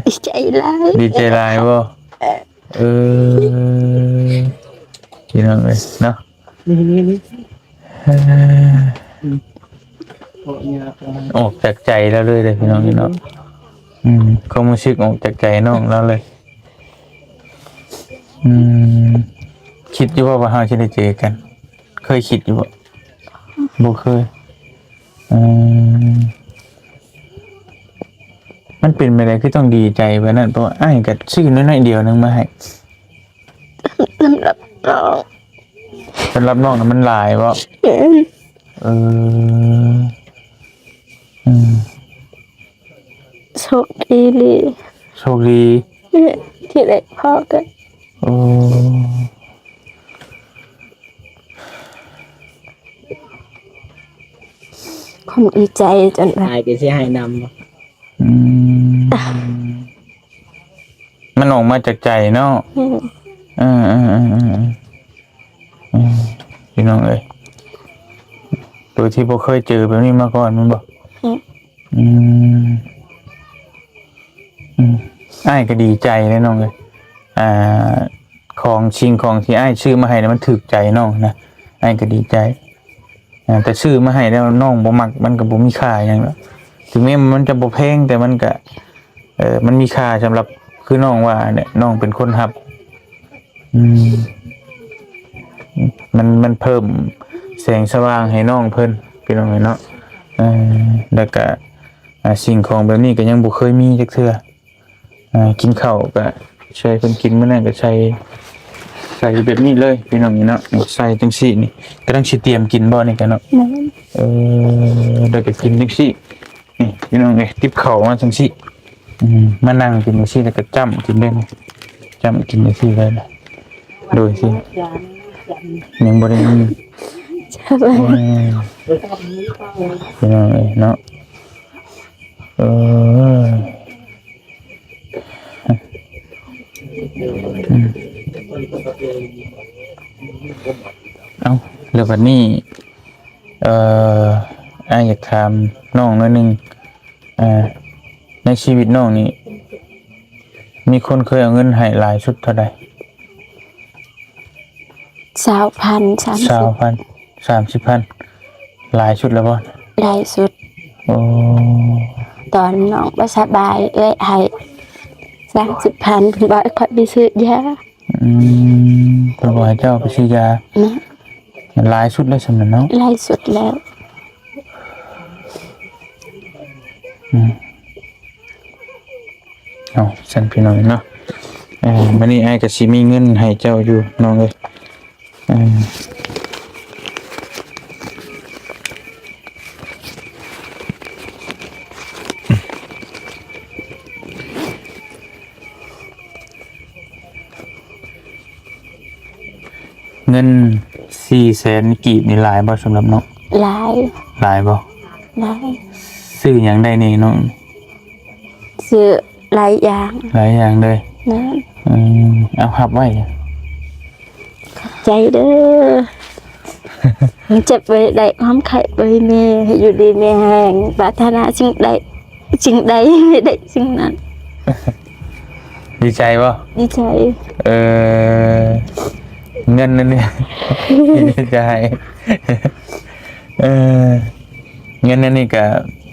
ດີໃຈຫຼາຍ ດີໃຈຫຼາຍບໍ່? ເອີ ເອີ ພີ່ນ້ອງເອີຍເນາະ ນີ້ໆໆ ເອີ ອອກຈາກໃຈລາວເລີຍເດ້ ພີ່ນ້ອງເນາະ ອືມ ຄວາມຮູ້ສຶກອອກຈາກໃຈນ້ອງລາວເລີຍ ອືມ ຄິດຢູ່ບໍ່ວ່າເຮົາຊິໄດ້ເຈີກັນ? ເຄີຍຄິດຢູ່ບໍ່? ບໍ່ເຄີຍ ອືມ ມັນເປັນໄປໄດ້ຄືຕ້ອງດີໃຈປານນັ້ນ? ເພາະວ່າອ້າຍກໍຊື້ນ້ອຍໆດຽວໜຶ່ງມາໃຫ້ ສຳລັບນ້ອງ ສຳລັບນ້ອງນະມັນຫຼາຍບໍ່? ແມ່ນ ເອີ ອືມ ໂຊກດີອີ່ຫຼີ ໂຊກດີ ທີ່ໄດ້ພໍ້ກັນ ໂອ້ ຄວາມດີໃຈຈົນວ່າ ອ້າຍກໍຊິໄຫ້ນຳບໍ່? ອືມ ມັນອອກມາຈາກໃຈເນາະ ແມ່ນ ເອີ ເອີ ເອີ ເອີ ພີ່ນ້ອງເອີຍ ໂດຍທີ່ບໍ່ເຄີຍເຈີແບບນີ້ມາກ່ອນແມ່ນບໍ່? ແມ່ນ ອືມ ອືມ ອ້າຍກໍດີໃຈເດ້ນ້ອງເອີຍ ອ່າ ຂອງ ສິ່ງຂອງທີ່ອ້າຍຊື້ມາໃຫ້ນະ ມັນຖືກໃຈນ້ອງນະ ອ້າຍກໍດີໃຈ ອ່າ ແຕ່ຊື້ມາໃຫ້ແລ້ວນ້ອງບໍ່ມັກ ມັນກໍບໍ່ມີຄ່າຫຍັງດອກ ເຖິງແມ່ນມັນຈະບໍ່ແພງ ແຕ່ມັນກະ ເອີ ມັນມີຄ່າສຳລັບ ຄືນ້ອງວ່າແຫຼະ ນ້ອງເປັນຄົນຮັບ ອືມ ມັນ ມັນເພີ່ມແສງສະຫວ່າງໃຫ້ນ້ອງເພິ່ນ ພີ່ນ້ອງເອີຍເນາະ ເອີ ແລ້ວກະ ອ່າ ສິ່ງຂອງແບບນີ້ກໍຍັງບໍ່ເຄີຍມີຈັກເທື່ອ ອ່າ ກິນເຂົ້າກໍຊ່ວຍເພິ່ນກິນ ມື້ນັ້ນກໍໃສ່ ໃສ່ແບບນີ້ເລີຍ ພີ່ນ້ອງເອີຍເນາະ ໃສ່ຈັ່ງຊີ້ນີ້ ກຳລັງຊິຕຽມກິນບໍ່ນີ້ກະເນາະ ແມ່ນ ເອີ ແລ້ວກໍກິນຈັ່ງຊີ້ ນີ້ ພີ່ນ້ອງເອີຍ ຕິບເຂົ້າມາຈັ່ງຊີ້ ອືມ ມານັ່ງກິນຈັ່ງຊີ້ ແລ້ວກໍຈ້ຳກິນເດ້ ຈ້ຳກິນຈັ່ງຊີ້ເລີຍນະ ໂດຍທີ່ຍັງບໍ່ໄດ້ມີ ເອີ ພີ່ນ້ອງເອີຍເນາະ ເອີ ອືມ ເອົ້າ ແລ້ວບັດນີ້ ເອີ ອ້າຍຢາກຖາມນ້ອງໜ້ອຍໜຶ່ງ ອ່າ ໃນຊີວິດນ້ອງນີ້ ມີຄົນເຄີຍເອົາເງິນໃຫ້ຫຼາຍສຸດເທົ່າໃດ? ຊາວພັນ ສາມສິບ ຊາວພັນ ສາມສິບພັນ ຫຼາຍສຸດແລ້ວບໍ່? ຫຼາຍສຸດ. ໂອ້ ຕອນນ້ອງບໍ່ສະບາຍ ເອື້ອຍໃຫ້ສາມສິບພັນ ເພິ່ນບອກໃຫ້ຂ້ອຍໄປຊື້ຢາ. ອືມ ເພິ່ນບອກໃຫ້ເຈົ້າໄປຊື້ຢາ. ແມ່ນ. ຫຼາຍສຸດແລ້ວຊັ້ນນະເນາະ? ຫຼາຍສຸດແລ້ວ. ອືມ ເອົາຊັ້ນພີ່ນ້ອງເນາະ ເອີ ມື້ນີ້ອ້າຍກໍຊິມີເງິນໃຫ້ເຈົ້າຢູ່ນ້ອງເອີຍ. ເອີ ເງິນສີ່ແສນກີບນີ້ຫຼາຍບໍ່ສຳລັບນ້ອງ? ຫຼາຍ. ຫຼາຍບໍ່? ຫຼາຍ. ຊື້ຫຍັງໄດ້ແດ່ນ້ອງ? ຊື້ຫຼາຍຢ່າງ. ຫຼາຍຢ່າງເລີຍ. ແມ່ນ. ອືມ ເອົາ ຮັບໄວ້. ຂອບໃຈເດີ. ເຈັບບໍ່ໄດ້ ຄວາມໄຂ້ບໍ່ມີ ໃຫ້ຢູ່ດີມີແຮງ ປາດຖະໜາສິ່ງໃດ ສິ່ງໃດ ໃຫ້ໄດ້ສິ່ງນັ້ນ. ດີໃຈບໍ່? ດີໃຈ. ເອີ ເງິນອັນນີ້ ຈະໃຫ້ ເອີ ເງິນອັນນີ້ກະ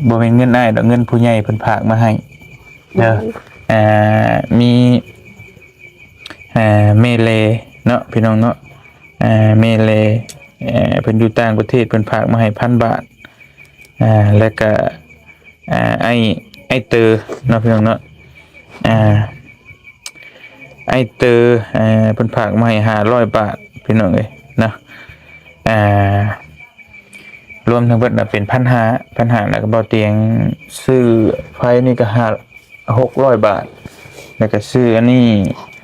ບໍ່ແມ່ນເງິນອ້າຍດອກ ເງິນຜູ້ໃຫຍ່ເພິ່ນຝາກມາໃຫ້ເດີ. ໂດຍ. ອ່າ ມີ ອ່າ ແມ່ແລເນາະ ພີ່ນ້ອງເນາະ ອ່າ ແມ່ແລ ເອີ ເພິ່ນຢູ່ຕ່າງປະເທດ ເພິ່ນຝາກມາໃຫ້ພັນບາດ ອ່າ ແລ້ວກະ ອ່າ ອ້າຍ ອ້າຍເຕີເນາະ ພີ່ນ້ອງເນາະ ອ່າ ອ້າຍເຕີ ເອີ ເພິ່ນຝາກມາໃຫ້ຫ້າຮ້ອຍບາດ ພີ່ນ້ອງເອີຍເນາະ ອ່າ ລວມທັງເບິດນະເປັນພັນຫ້າ ພັນຫ້າ ແລ້ວກໍເບົາຕຽງຊື້ໄຟນີ້ກໍຫ້າ ຫົກຮ້ອຍບາດ ແລ້ວກໍຊື້ອັນນີ້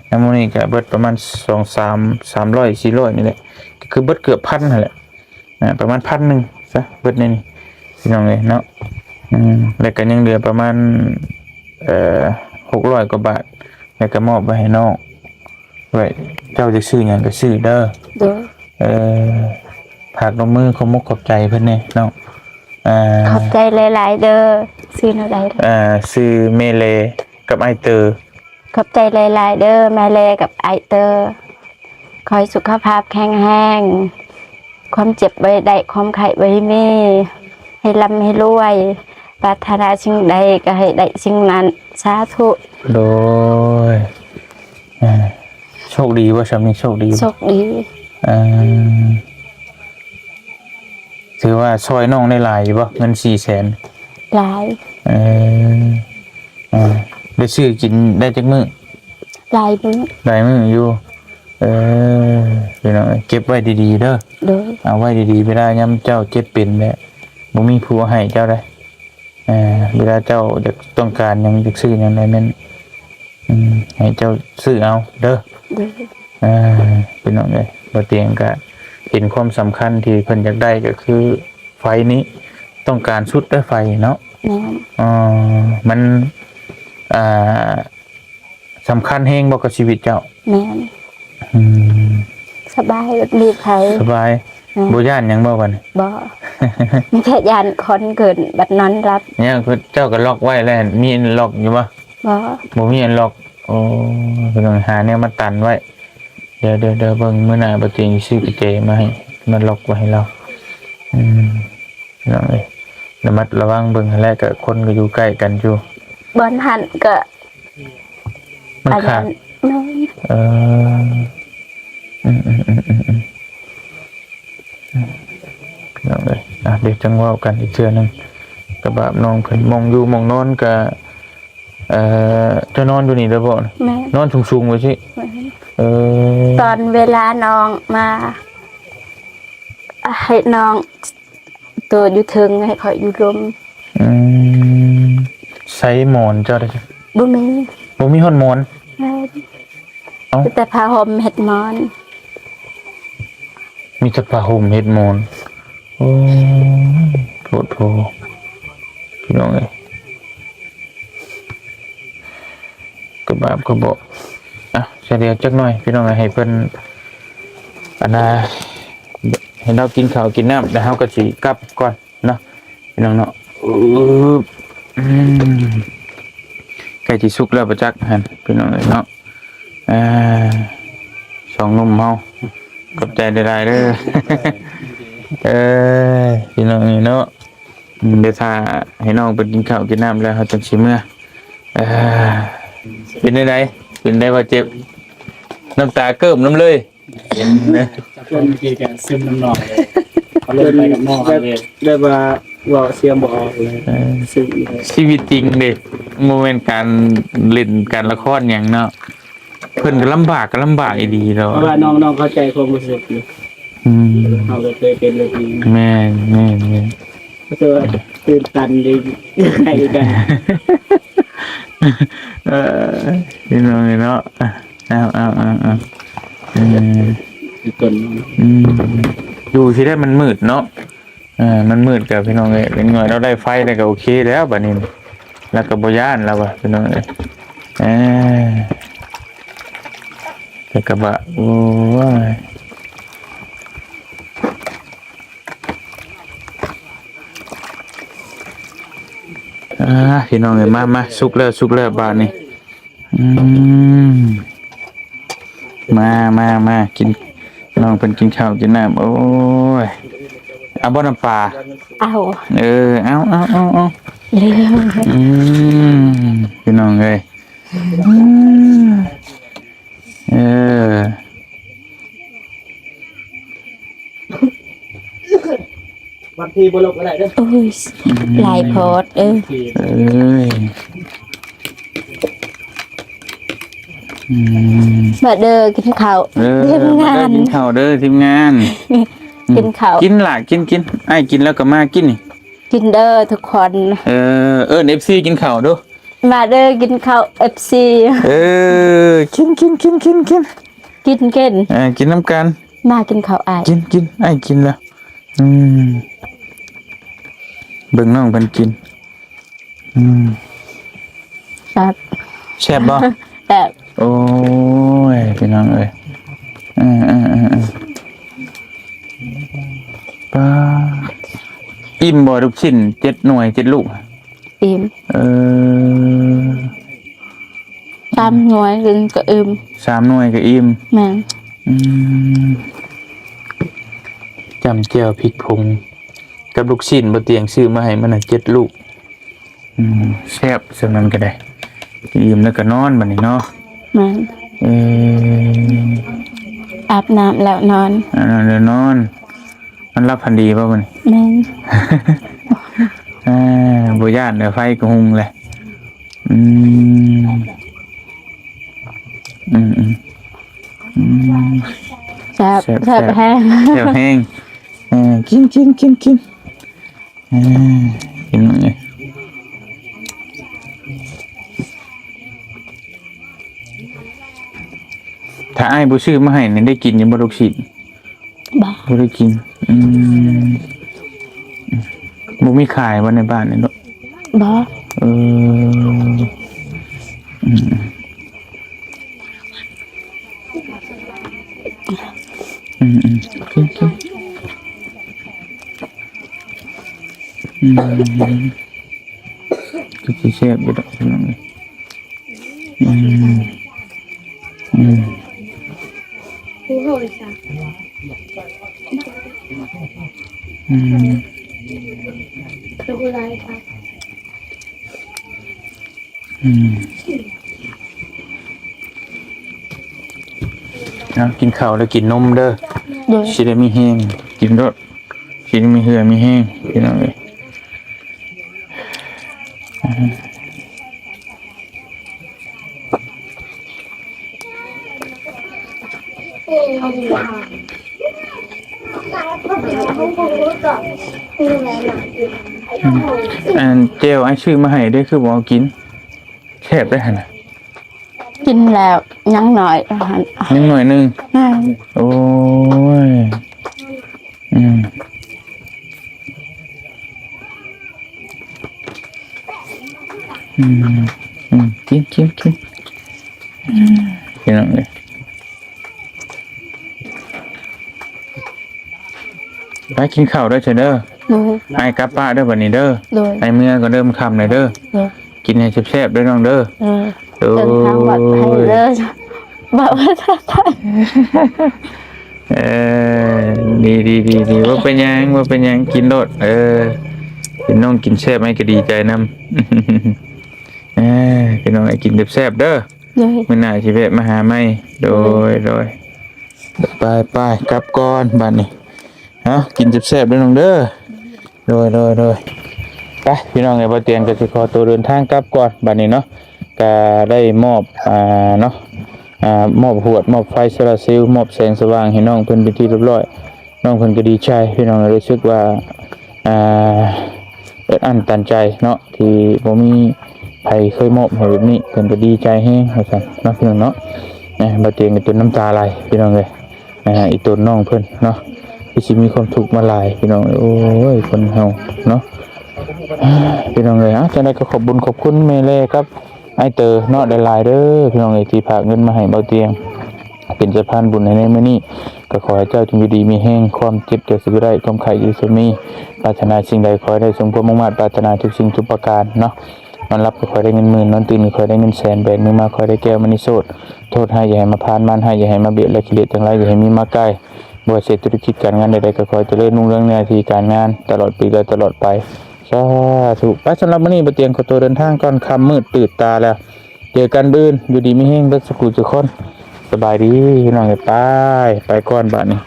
ນຳໝູ່ນີ້ກໍເບິດປະມານສອງສາມ ສາມຮ້ອຍ ສີ່ຮ້ອຍນີ້ແຫຼະ ກໍຄືເບິດເກືອບພັນຫັ້ນແຫຼະ ອ່າ ປະມານພັນໜຶ່ງຊະ ເບິດໃນນີ້ ພີ່ນ້ອງເອີຍເນາະ ອືມ ແລ້ວກໍຍັງເຫຼືອປະມານ ເອີ ຫົກຮ້ອຍກວ່າບາດ ແລ້ວກໍມອບໄວ້ໃຫ້ນ້ອງ ເອື້ອຍ ເຈົ້າຢາກຊື້ຫຍັງກໍຊື້ເດີ. ໂດຍ. ເອີ ຝາກນຳມື ຂອບມຸກຂອບໃຈເພິ່ນແດ່ນ້ອງ. ເອີ ຂອບໃຈຫຼາຍໆເດີ. ຊື່ແນວໃດ? ເອີ ຊື່ແມ່ແລກັບອ້າຍເຕີ. ຂອບໃຈຫຼາຍໆເດີ ແມ່ແລກັບອ້າຍເຕີ. ຂໍໃຫ້ສຸຂະພາບແຂງແຮງ. ຄວາມເຈັບບໍ່ໃຫ້ໄດ້ ຄວາມໄຂ້ບໍ່ໃຫ້ມີ ໃຫ້ລ່ຳໃຫ້ລວຍ ປາດຖະໜາສິ່ງໃດກໍໃຫ້ໄດ້ສິ່ງນັ້ນ ສາທຸ. ໂດຍ ອ່າ ໂຊກດີບໍ່ ຊ່ຳນີ້ໂຊກດີບໍ່? ໂຊກດີ. ອ່າ ຖືວ່າຊ່ອຍນ້ອງໄດ້ຫຼາຍຢູ່ບໍ່ ເງິນສີ່ແສນ? ຫຼາຍ. ເອີ ອ່າ ໄດ້ຊື້ກິນໄດ້ຈັກມື້? ຫຼາຍມື້. ຫຼາຍມື້ຢູ່. ເອີ ພີ່ນ້ອງເອີຍ ເກັບໄວ້ດີໆເດີ. ໂດຍ. ເອົາໄວ້ດີໆ ເວລາຍາມເຈົ້າເຈັບເປັນແລ້ວ ບໍ່ມີຜູ້ເອົາໃຫ້ເຈົ້າໄດ໋. ເອີ ເວລາເຈົ້າຢາກຕ້ອງການຫຍັງ ຢາກຊື້ຫຍັງໃດແມ່ນ ອືມ ໃຫ້ເຈົ້າຊື້ເອົາເດີ. ໂດຍ. ເອີ ພີ່ນ້ອງເອີຍ ບໍ່ຕຽງກະເຫັນຄວາມສຳຄັນທີ່ເພິ່ນຢາກໄດ້ ກໍຄືໄຟນີ້ ຕ້ອງການສຸດເດີໄຟເນາະ. ແມ່ນ. ເອີ ມັນ ອ່າ ສຳຄັນແຮງບໍ່ກັບຊີວິດເຈົ້າ? ແມ່ນ. ອືມ ສະບາຍ ບໍ່ມີໃຜ. ສະບາຍ. ແມ່ນ. ບໍ່ຢ້ານຫຍັງບໍ່ບັດນີ້? ບໍ່. ມີແຕ່ຢ້ານຄົນເກີນບັດນອນຫຼັບ. ແນວຄືເຈົ້າກໍລັອກໄວ້ແລ້ວ ມີອັນລັອກຢູ່ບໍ່? ບໍ່. ບໍ່ມີອັນລັອກ. ໂອ້ ຕ້ອງຫາແນວມາຕັນໄວ້. ດຽວໆໆ ເບິ່ງມື້ໜ້າບໍ່ຕິງຊິຊື້ກະແຈມາໃຫ້ ມາລັອກໄວ້ໃຫ້ລາວ. ອືມ ພີ່ນ້ອງເອີຍ ລະມັດລະວັງເບິ່ງຫັ້ນແຫຼະ ກະຄົນກໍຢູ່ໃກ້ກັນຢູ່. ບ່ອນຫັ້ນກະ ມັນຂາດ. ແມ່ນ. ເອີ ອືມໆໆໆ ພີ່ນ້ອງເອີຍ ອ່ະ ດຽວຈັ່ງເວົ້າກັນອີກເທື່ອໜຶ່ງ ກະບາບນ້ອງເພິ່ນ. ໝ່ອງຢູ່ໝ່ອງນອນກະ ເອີ ເຈົ້ານອນຢູ່ນີ້ເດີບໍ່? ແມ່ນ. ນອນສູງໆ ໄວ້ຊິ. ແມ່ນ. ເອີ ຕອນເວລານ້ອງມາ ໃຫ້ນ້ອງໂຕຢູ່ເທິງ ໃຫ້ຂ້ອຍຢູ່ລຸ່ມ. ອືມ ໃຊ້ໝອນເຈົ້າໄດ້ ບໍ່ມີ ບໍ່ມີຮອດໝອນ. ແມ່ນ. ເອົ້າ ມີແຕ່ຜ້າຫົ່ມເຮັດໝອນ. ມີແຕ່ຜ້າຫົ່ມເຮັດໝອນ. ໂອ້ຍ ໂພດໂພ ພີ່ນ້ອງເອີຍ. ກະບາບກະເບາະ. ອ່ະ ສະດຽວຈັກໜ້ອຍພີ່ນ້ອງ ໃຫ້ເພິ່ນ ອັນນ່າ ໃຫ້ລາວກິນເຂົ້າກິນນ້ຳ ແລ້ວເຮົາກະຊິກັບກ່ອນເນາະ ພີ່ນ້ອງເນາະ. ອືມ ໃກ້ຊິສຸກແລ້ວປະຈັກຫັ້ນ ພີ່ນ້ອງເອີຍເນາະ. ອ່າ ສອງໜຸ່ມເຮົາ ຂອບໃຈຫຼາຍໆເດີ. ເອີ ພີ່ນ້ອງເອີຍເນາະ. ອືມ ດຽວຖ້າໃຫ້ນ້ອງເພິ່ນກິນເຂົ້າກິນນ້ຳແລ້ວ ເຮົາຈັ່ງຊິເມືອ. ເອີ ເປັນແນວໃດ? ເປັນແນວໃດ ບໍ່ເຈັບ? ນ້ຳຕາເກີ້ມນຳເລີຍ. ເອີ ເພິ່ນກີ້ກະຊຶມນຳນ້ອງເລີຍ. ເຂົາລົງໄປກັບນ້ອງເລີຍ ແບບວ່າເວົ້າສຽງບໍ່ອອກເລີຍ. ເອີ ຊຶມເລີຍ. ຊີວິດຈິງເດ້ ບໍ່ແມ່ນການຫຼິ້ນການລະຄອນຫຍັງເນາະ. ເພິ່ນກະລຳບາກ ກະລຳບາກອີ່ຫຼີແລ້ວ ເພາະວ່ານ້ອງ ນ້ອງເຂົ້າໃຈຄວາມຮູ້ສຶກຢູ່. ອືມ ເຮົາກະເຄີຍເປັນແບບນີ້. ແມ່ນ ແມ່ນ ແມ່ນ. ກະຄືວ່າຕື່ນຕັນດີໃຫ້ກັນ. ເອີ ພີ່ນ້ອງເອີຍເນາະ. ເອົາ ເອົາ ເອົາ ເອົາ ເອີ ຄືຕົ້ນ ອືມ ຢູ່ຊິໄດ້ມັນມືດເນາະ. ເອີ ມັນມືດກະ ພີ່ນ້ອງເອີຍ ເດັກນ້ອຍລາວໄດ້ໄຟແລ້ວກະໂອເຄແລ້ວບາດນີ້ ລາວກະບໍ່ຢ້ານແລ້ວວ່າ ພີ່ນ້ອງເອີຍ. ເອີ ແຕ່ກະວ່າ ໂອ້ຍ ອ່າ ພີ່ນ້ອງເອີຍ ມາ ມາ ສຸກແລ້ວ ສຸກແລ້ວບາດນີ້. ອືມ ມາ ມາ ມາ ກິນ ນ້ອງເພິ່ນກິນເຂົ້າກິນນ້ຳ. ໂອ້ຍ ເອົາບໍ່ນ້ຳປາ? ເອົາ. ເອີ ເອົາ ເອົາ ເອົາ ເອົາ ເລີຍ. ອືມ ພີ່ນ້ອງເອີຍ ເອີ. ບາງທີບໍ່ລົບກະໄດ້ເດີ. ໂອ້ຍ ອືມ ຫຼາຍໂພດ ເອີ ເອີຍ ອືມ ມາເດີກິນເຂົ້າ ເອີ ທີມງານ ມາເດີກິນເຂົ້າເດີທີມງານ. ກິນເຂົ້າ ກິນລະ ກິນ ກິນ ອ້າຍກິນແລ້ວກະມາກິນນີ້. ກິນເດີທຸກຄົນ ເອີ ເອີ້ນເອັບຊີກິນເຂົ້າດູ. ມາເດີກິນເຂົ້າ ເອັບຊີ ເອີ ກິນ ກິນ ກິນ ກິນ ກິນ ກິນ ກິນ ເອີ ກິນນຳກັນ. ມາກິນເຂົ້າອ້າຍ ກິນ ກິນ ອ້າຍກິນລະ. ອືມ ເບິ່ງນ້ອງເພິ່ນກິນ. ອືມ ແຊບ ແຊບບໍ່? ແຊບ. ໂອ້ຍ ພີ່ນ້ອງເອີຍ ເອີ ເອີ ເອີ ເອີ ປາ ອີ່ມບໍ່ລູກຊິ້ນ ເຈັດໜ່ວຍ ເຈັດລູກ? ອີ່ມ. ເອີ ສາມໜ່ວຍກິນກະອີ່ມ. ສາມໜ່ວຍກະອີ່ມ. ແມ່ນ. ອືມ ຈ້ຳແຈ່ວພິກຜົງກັບລູກຊິ້ນ ບໍ່ຕຽງຊື້ມາໃຫ້ມື້ນະ ເຈັດລູກ. ອືມ ແຊບ ສ່ຳນັ້ນກະໄດ້ ກິນອີ່ມແລ້ວກະນອນບາດນີ້ເນາະ. ແມ່ນ. ເອີ ອາບນ້ຳແລ້ວນອນ. ອາບນ້ຳແລ້ວນອນ. ນອນຫຼັບຝັນດີບໍ່ມື້ນີ້? ແມ່ນ. ເອີ ບໍ່ຢ້ານແລ້ວ ໄຟກະຮຸ່ງແລ້ວ. ອືມ ອືມ ອືມ ອືມ ແຊບ ແຊບ ແຊບແຮງ ແຊບແຮງ. ເອີ ກິນ ກິນ ກິນ ກິນ. ອືມ ກິນເລີຍ. ຖ້າອ້າຍບໍ່ຊື້ມາໃຫ້ນີ້ ໄດ້ກິນຢູ່ບໍ່ລູກຊິ້ນ? ບໍ່ ບໍ່ໄດ້ກິນ. ອືມ ບໍ່ມີຂາຍບໍ່ໃນບ້ານນີ້ລູກ? ບໍ່. ເອີ ອືມ ອືມ ກິນ ກິນ. ອືມ ຄືຊິແຊບຢູ່ດອກ ພີ່ນ້ອງເອີຍ. ອືມ ອືມ ອືມ ອືມ. ເອົາ ກິນເຂົ້າແລ້ວກິນນົມເດີ. ໂດຍ. ຊິໄດ້ມີແຮງ ກິນໂລດ ຊິໄດ້ມີເຫື່ອມີແຮງ ພີ່ນ້ອງເອີຍ. ອັນແຈ່ວອ້າຍຊື້ມາໃຫ້ເດ້ ຄືບໍ່ເອົາກິນ? ແຊບເດ້ຫັ້ນນະ ກິນແລ້ວຍັງໜ້ອຍຫັ້ນ ຍັງໜ້ອຍໜຶ່ງ ແມ່ນ ໂອ້ຍ ອືມ ອືມ ອືມ ກິນ ກິນ ກິນ ອືມ ພີ່ນ້ອງເອີຍ ໄປກິນເຂົ້າເດີ ເດີ ໂດຍ ອ້າຍກັບປ້າເດີ ບັດນີ້ເດີ ໂດຍ ອ້າຍເມືອກ່ອນເດີ ມັນຄ່ຳແລ້ວເດີ ໂດຍ ກິນໃຫ້ແຊບໆເດີນ້ອງເດີ ໂດຍ ໂດຍ ເດີນທາງປອດໄພເດີ ເວົ້າພາສາໄທ ເອີ ດີໆໆໆ ບໍ່ເປັນຫຍັງ ບໍ່ເປັນຫຍັງ ກິນໂລດ ເອີ ເຫັນນ້ອງກິນແຊບ ອ້າຍກໍດີໃຈນຳ ເອີ ພີ່ນ້ອງ ໃຫ້ກິນແຊບໆເດີ ໂດຍ ມື້ໜ້າຊິແວະມາຫາໃໝ່ ໂດຍ ໂດຍ ໂດຍ ໄປໆ ກັບກ່ອນບັດນີ້ ເອົາ ກິນແຊບໆເດີນ້ອງເດີ ໂດຍ ໂດຍ ໂດຍ ໄປ ພີ່ນ້ອງເອີຍ ບ່າວຕຽງກໍຊິຂໍຕົວເດີນທາງກັບກ່ອນບັດນີ້ເນາະ ກໍໄດ້ມອບ ອ່າ ເນາະ ອ່າ ມອບຫວດ ມອບໄຟໂຊລາເຊວ ມອບແສງສະຫວ່າງໃຫ້ນ້ອງເພິ່ນເປັນທີ່ຮຽບຮ້ອຍ ນ້ອງເພິ່ນກໍດີໃຈ ພີ່ນ້ອງ ຮູ້ສຶກວ່າ ອ່າ ອັດອັ້ນຕັນໃຈເນາະ ທີ່ບໍ່ມີໃຜເຄີຍມອບໃຫ້ແບບນີ້ ເພິ່ນກໍດີໃຈແຮງວ່າຊັ້ນເນາະ ພີ່ນ້ອງເນາະ ເອີ ບ່າວຕຽງກໍຈົນນ້ຳຕາໄຫຼ ພີ່ນ້ອງເອີຍ ອ່າ ອີ່ຕົນນ້ອງເພິ່ນເນາະ ຄືຊິມີຄວາມທຸກມາຫຼາຍ ພີ່ນ້ອງເອີຍ ໂອ້ຍ ຄົນເຮົາເນາະ ພີ່ນ້ອງເອີຍ ເອົາ ຈັ່ງໃດກໍຂອບບຸນຂອບຄຸນແມ່ແລກັບອ້າຍເຕີເນາະ ຫຼາຍໆເດີ ພີ່ນ້ອງເອີຍ ທີ່ຝາກເງິນມາໃຫ້ບ່າວຕຽງ ເປັນສະພານບຸນໃນມື້ນີ້ ກໍຂໍໃຫ້ເຈົ້າຈົ່ງຢູ່ດີມີແຮງ ຄວາມເຈັບຢ່າສູ່ໄດ້ ຄວາມໄຂ້ຢ່າສູ່ມີ ປາດຖະໜາສິ່ງໃດຂໍໃຫ້ໄດ້ສົມຄວາມມຸ່ງມາດປາດຖະໜາທຸກສິ່ງທຸກປະການເນາະ ນອນຫຼັບກໍຂໍໃຫ້ໄດ້ເງິນໝື່ນ ນອນຕື່ນກໍຂໍໃຫ້ໄດ້ເງິນແສນ ແບກມືມາຂໍໃຫ້ໄດ້ແກ້ວມະນີໂສດ ໂທດຮ້າຍຢ່າໃຫ້ມາຜ່ານ ມານຮ້າຍຢ່າໃຫ້ມາບຽດ ແລະ ກິເລດທັງຫຼາຍຢ່າໃຫ້ມີມາໃກ້ ບໍ່ວ່າເສດທຸລະກິດການງານໃດໆ ກໍຂໍໃຫ້ຈະເລີນຮຸ່ງເຮືອງໃນໜ້າທີ່ການງານ ຕະຫຼອດປີ ແລະ ຕະຫຼອດໄປ ສາທຸ ໄປ ສຳລັບມື້ນີ້ ບ່າວຕຽງຂໍຕົວເດີນທາງກ່ອນ ຄ່ຳມືດຕື່ນຕາແລ້ວ ເຈີກັນມື້ອື່ນ ຢູ່ດີມີແຮງເບິດສູ່ຜູ້ສູ່ຄົນ ສະບາຍດີ ພີ່ນ້ອງເອີຍ ໄປ ໄປກ່ອນບາດນີ້.